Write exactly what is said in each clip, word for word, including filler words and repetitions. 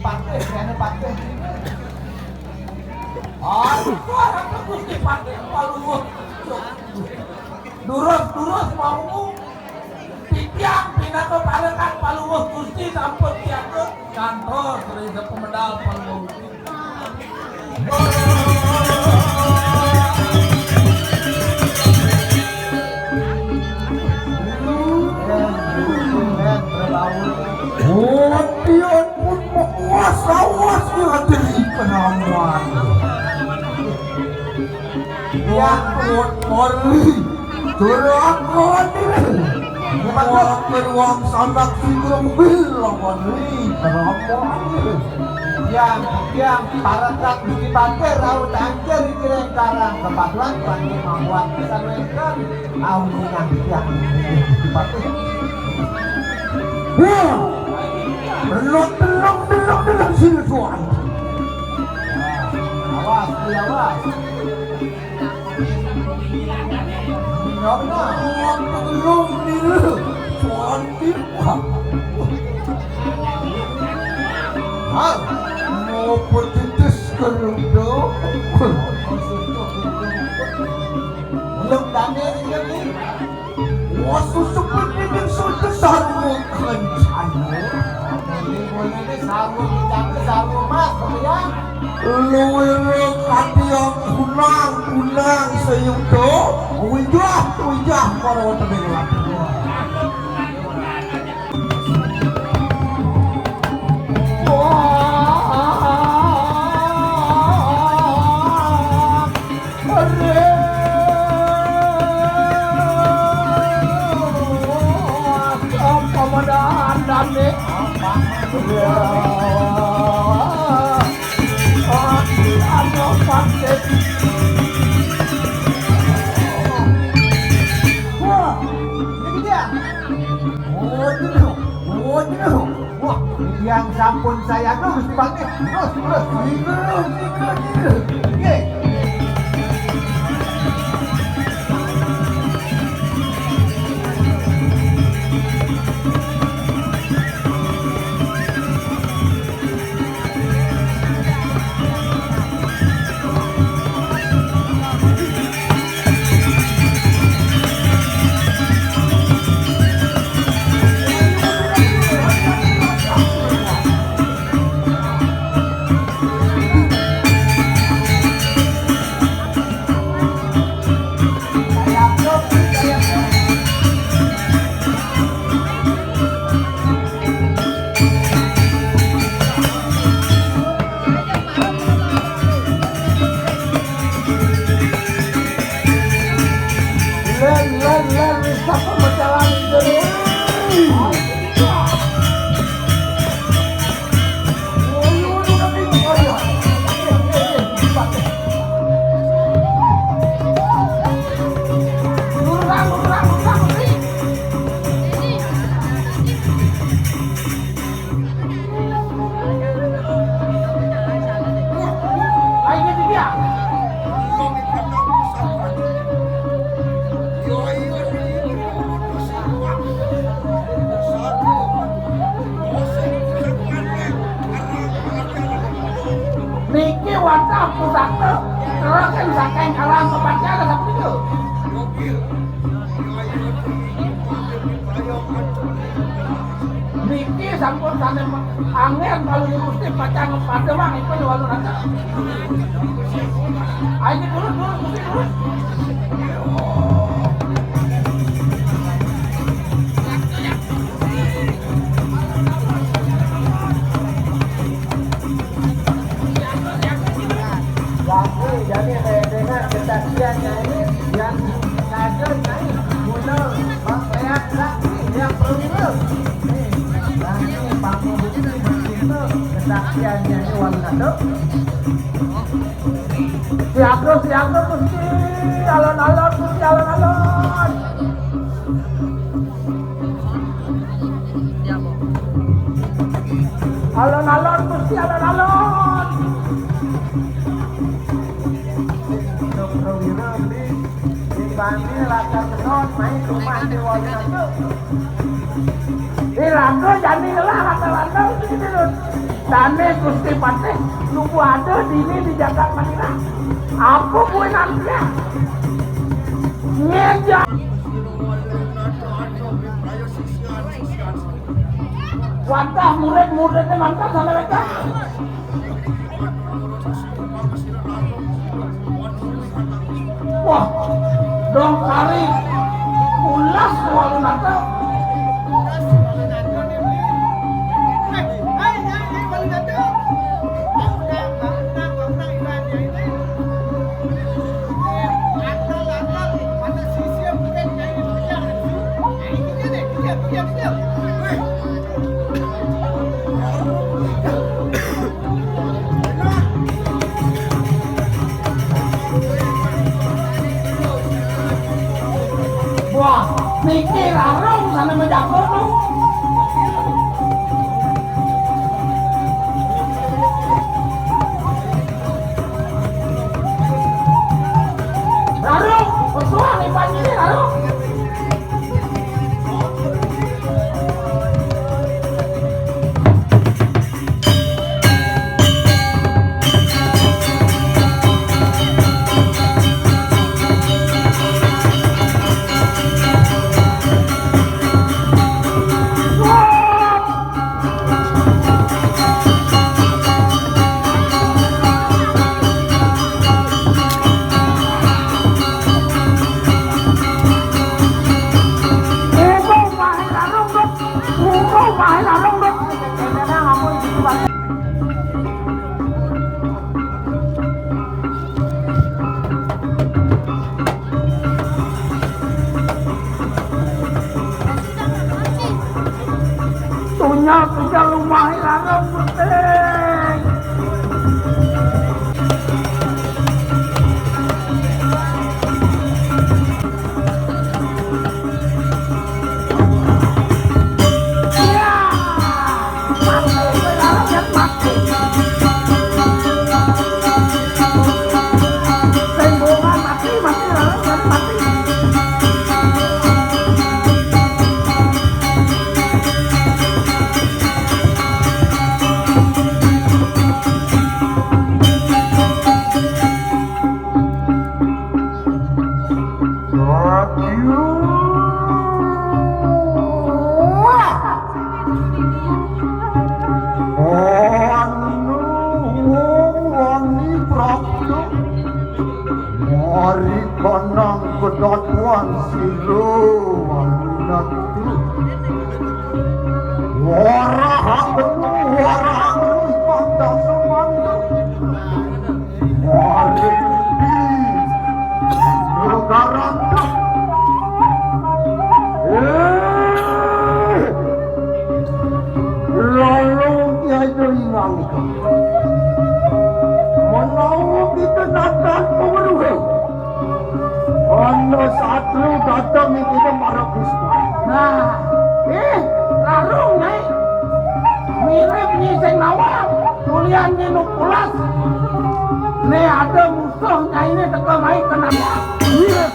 Patih, kéné patih. Aduh, anak Gusti Patih Paluwuh. Durus-durus mau titiang pinaka parekan Paluwuh Gusti sampun tiang kantos ring sapamedal Paluwuh Gusti. Wati ampun makuas-awas ngadri keramuan. Wah, wah, wah. Juragan. Wah, beruang sanak si gerembil lawan ri. Kerapon. Yang, yang, parekan Gusti Patih rauh tangkir di kireng karang. Kepaduan panggih mambuat pisan wénten. Awi nang tiang Gusti Patih. Wah, belum, belum, belum, belum, sini tuan. Awas, awas. Belum dulu. Cantik. Hah? Mau petitis kerudung? Belum dane ini. Wah, susuk petitis sudah sarung kencana. Boleh, boleh deh, sarung kencana, sarung emas, ya. Luwih katiang kunang, kunang sayuto, wijah, wijah para tebing lampung. Wah, pamedaan dane. Ya. Wah, ini dia. Oh, ini. Oh, ini. Wah, yang sampun saya tuh Gusti Patih. Terus, terus. Terus, terus, terus. Nggih. Len, len, len, wis tak pembecalan itu. Niki wantah pusaka, terus saking alam kepancen sapunika. Niki sampun sané angén Paluwuh Gusti pacang pademang ipun Walunaga. Ayo, turun, turun, Gusti, turun. Lagi jadi dengan kesaksian Nyai yang saja Nyai guna pakaian saksi yang perwira. Nih, Nyai pamubukti bercinta kesaksian Nyai Walunaga. Siaga, siaga, Gusti. Alon-alon, Gusti, alon-alon. Alon-alon, Gusti, alon-alon. Cokro Wira beli di Bani, rasa kenot, main rumah di Walunaga. Di Ratu jani lah, kata Ratu, sini dulu. Dane Gusti Patih, lugu ada dini di jagat Madura. Apa buin artinya? Ngeja. Wantah murid-muridnya mantah sama mereka. Wah, dong kari pulas walu nata. Wah, mikir arung sana menjago tu. Arung, betul ni panggil arung. Tunya, tunya lumah larang penting. Anu, wong wani prapta. Mari kanang kedatuan sira walunatu. Warahang, warahang, ipang dasamanda. Mari di negara. Eh, lalu tiada ingang. Menawa kita datang pemeruhe. Ana satru datang ing kene marang Gusti. Nah, eh, larung, Nyai. Mirip ni sing nawang, kulian ni nu pulas. Ne ada musuh Nyai ne teka mai kena. Mirip.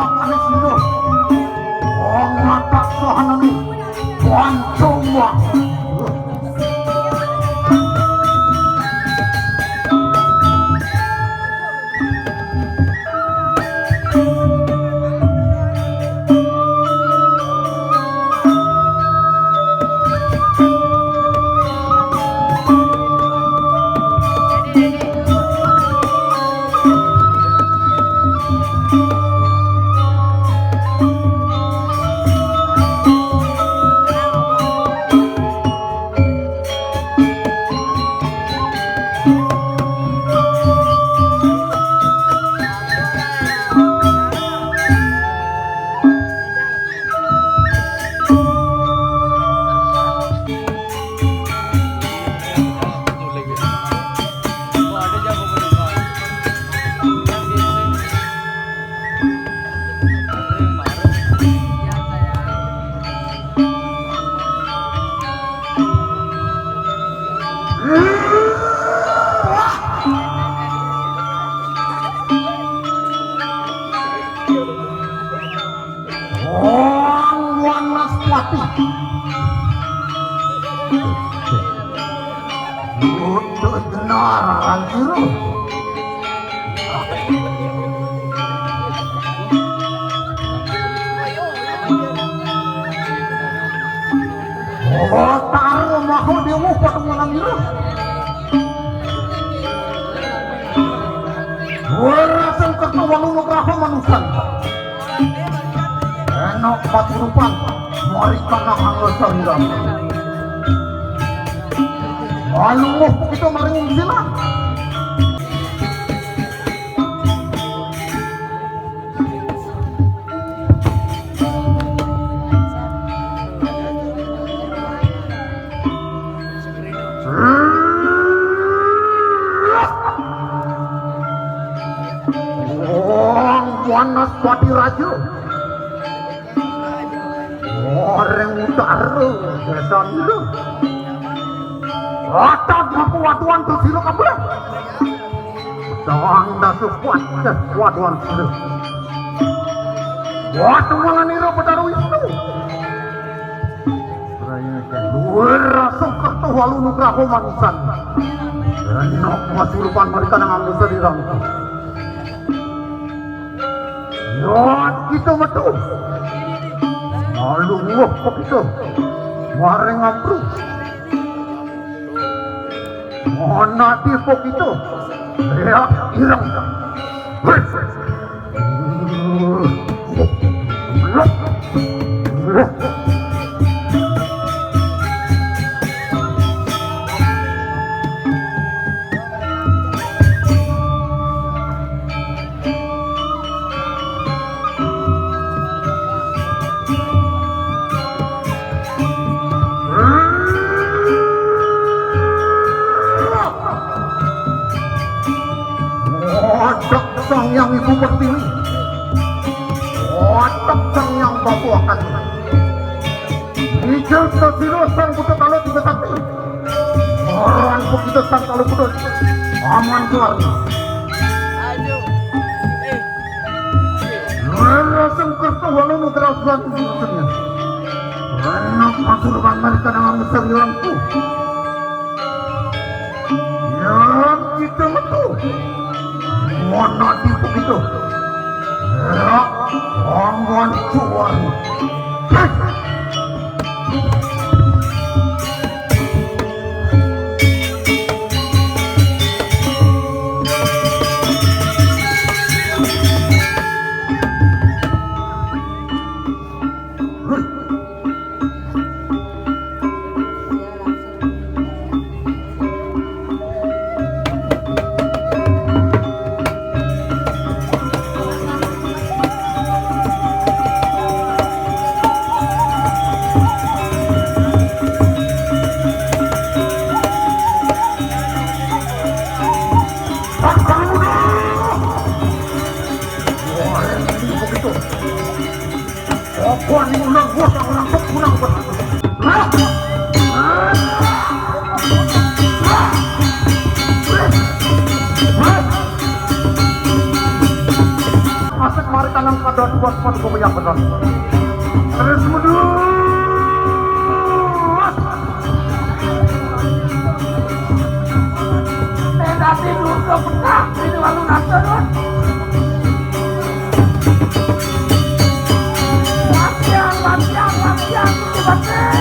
Manis lho. Wong watak sohanane. Wong cuma. Wong Wanaspati. Lutut benar, Ranciro. Oh, taruh mahu dewa pada malam ini. Warasan kerta walu nugraha manusan. Enak paturupan, mari kana angel sariran. Malunguh kita maring silang. Wong Wanaspati Raja. Orang utara desa Nila. Otak aku waduan tu sila kabeh. Dang dasu kuat deh waduan sila. Waduan nira Betara Wisnu. Luwih rasa kerta walu nugraha manusan. Enak pasurupan mereka nang anggusa dirangku. Yan kita metu. Malu wah pekita. Maring ampru. Mana di pekita. Reak ireng. Wih. Wadak Sang Hyang Ibu Pertiwi. Wadak Sang Hyang Bapa Akadi. Ijil Sasira Sang Buta Kala Tiga Sakti. Orang begitu Sang Kala Buta. Aman keluar. Aduh. Eh. Rarasang kerta walu nugraha suatu maksudnya. Anak pasurupan mereka dengan besar jalanku. Yang kita metu. Mana tipu kita? Rak, aman cuan. Hei! Terus buat buat gue punya bener. Terus mundur. Eh, nanti dulu ke Mekah, ini lalu nanti, Ron. Latihan, latihan, latihan, latihan.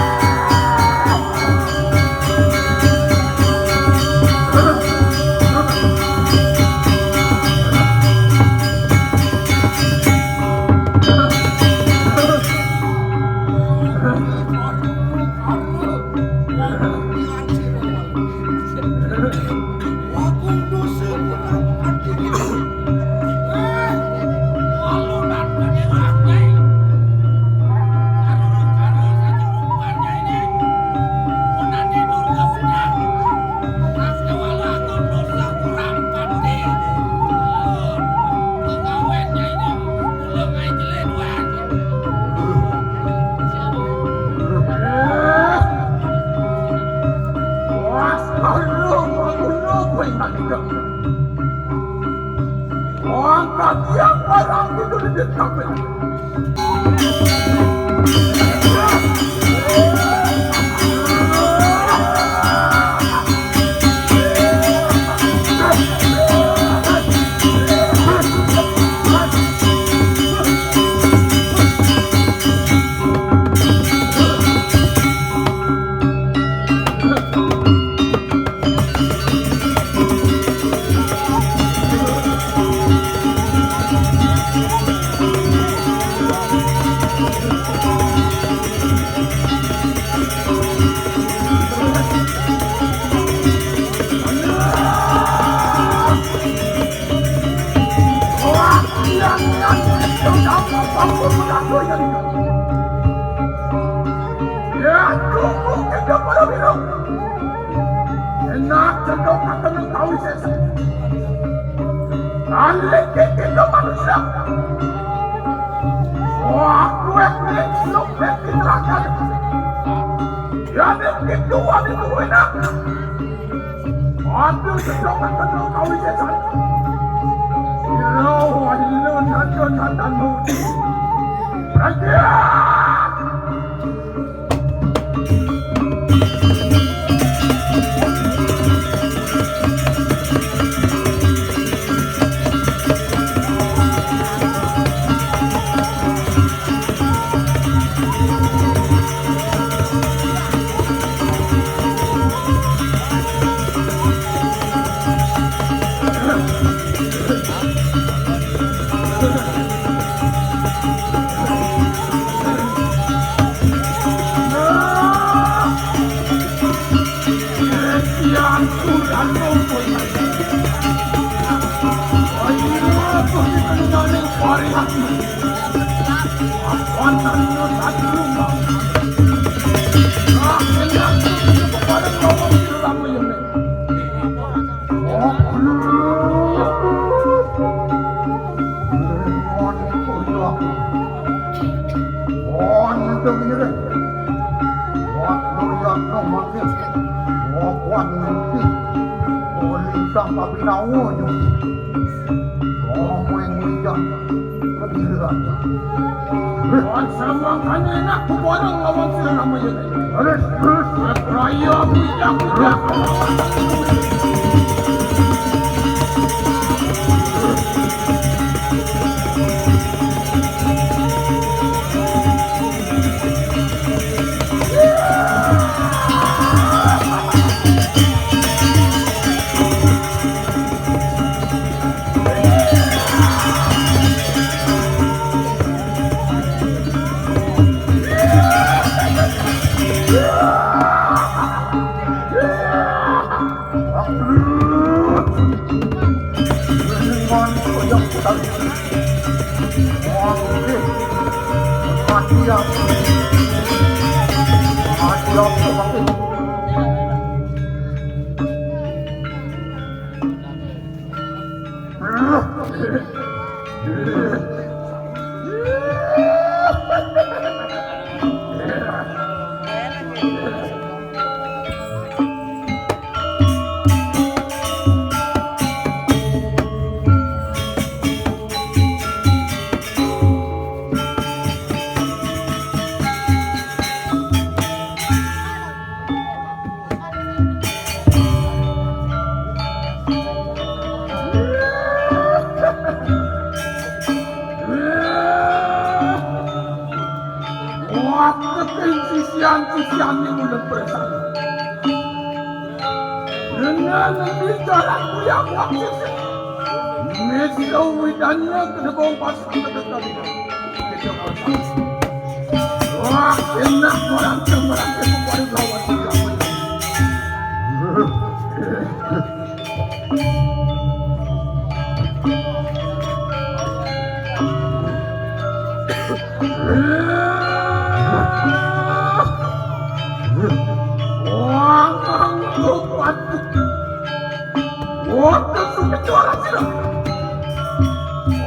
Angkat yang barang itu di. Enak cedok akan tahu saya. Balik ke kita manusia. Wah, gue nih, lu gue tindakan. Ya, nih, itu ada gue nak. Aduh, cedok akan tahu saya. Lo, lo, nonton, nonton, mau. Raja! Wan sama kan enak, ku bareng lawan si namanya. Terus, terus. Raya, bujang, bujang. Sisian-sisian ni ulun bersama. Dengan bicara kuliah waktu. Mister Widana kedebong pasang kedekalinan. Wah, enak orang semerang kepada lawan. Wah, ngantuk, ngantuk. Wah, kesulitan orang sila.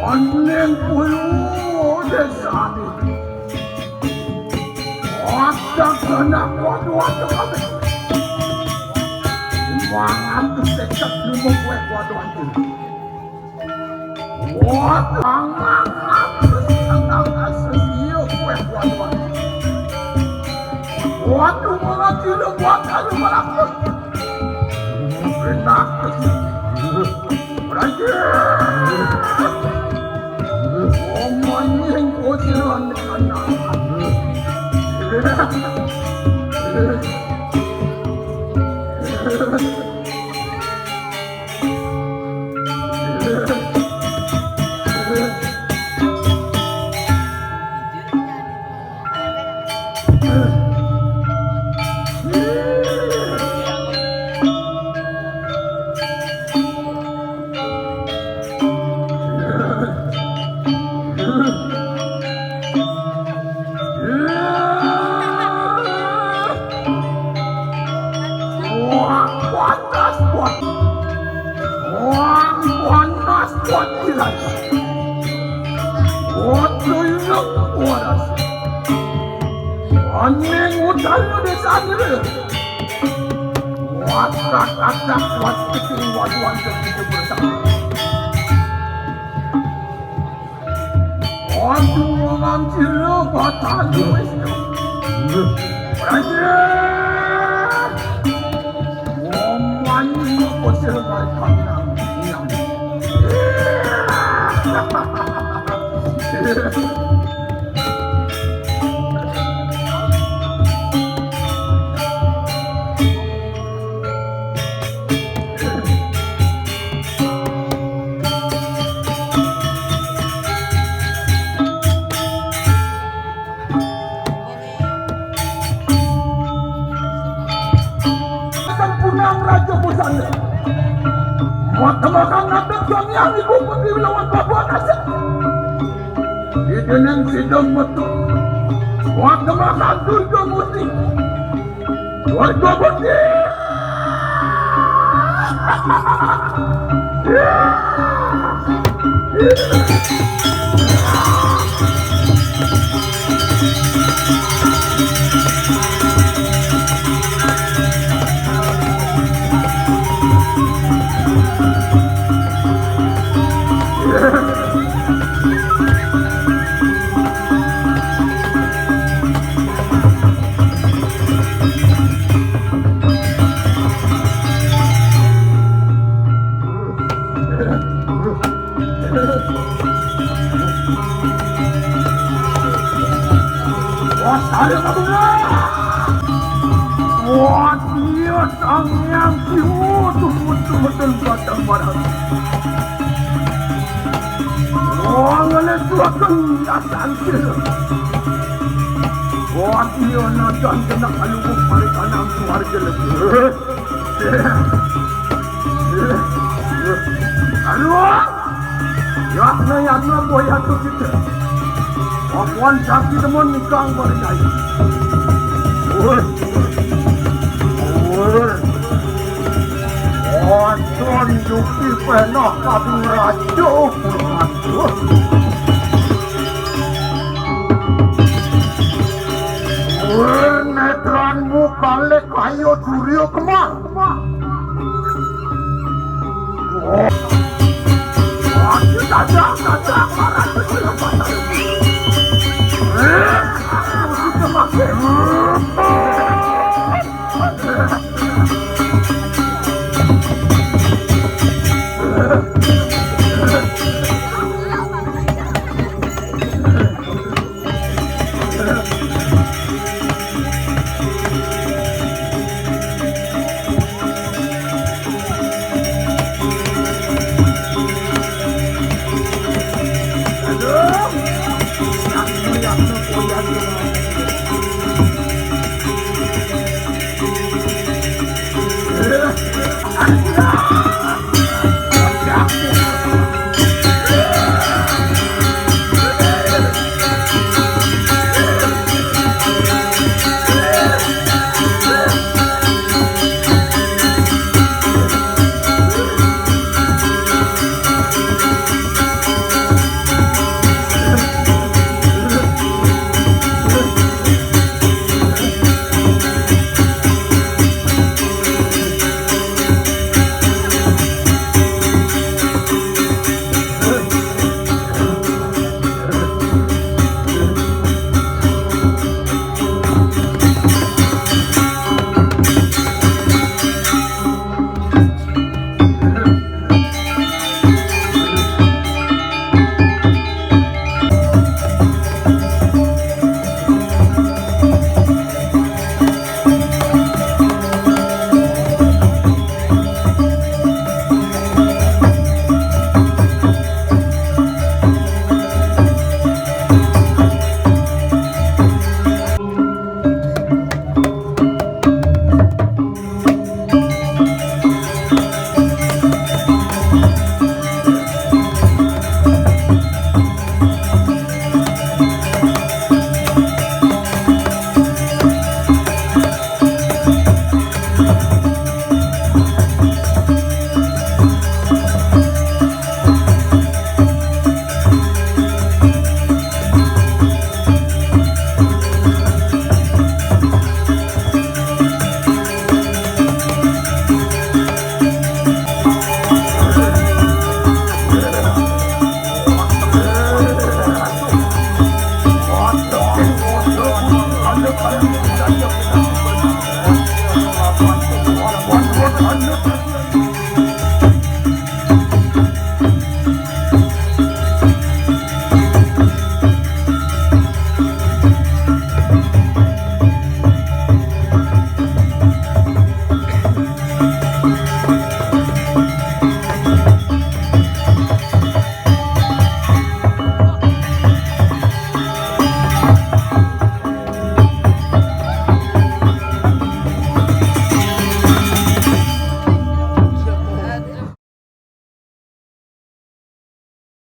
Aneh puluh desa ni. Ada kena kuat-kuat kami. Mangan tu tekad lima kue kuat-kuat tu. Kuat mangan tu setengah kasih iya kue kuat-kuat. Kuat tu mangan tu kuat kami malakut. Enak tu. Raja. Omong yang kuat tu anak. Wah, panas, wah. Wah, panas, wah, gila. Wah, tuyuk, wah, ras. Aneh, udah lu di sana. Wah, tak ada, wah, kecil, wah, wah, kecil bersama. Aduh, Mang Jero, batal wis. Raja! Oman, kusir, batal. Punang Raja Pusanda. Mata makan ngadeg Sang Hyang Ibu Putri lawan Bapak Nasib. Di dening sidang metu. Mata makan Durga Musti. Warga Boti. Wah, saya kabungan. Wah, dia tangiang kiwa tu betul-betul batang barang. Wah, ngelesuakan ya sangkir. Wah, dia najan kena kalubuk balik anang keluarga lagi. Aduh! Yakna, yakna, boy, atuh kita. Pakuan sakti teman nikang pada jaya. Woi. Woi. Wacon juki penah kabung raja, puluhan. Woi, netranmu kalih kaya surya kemang.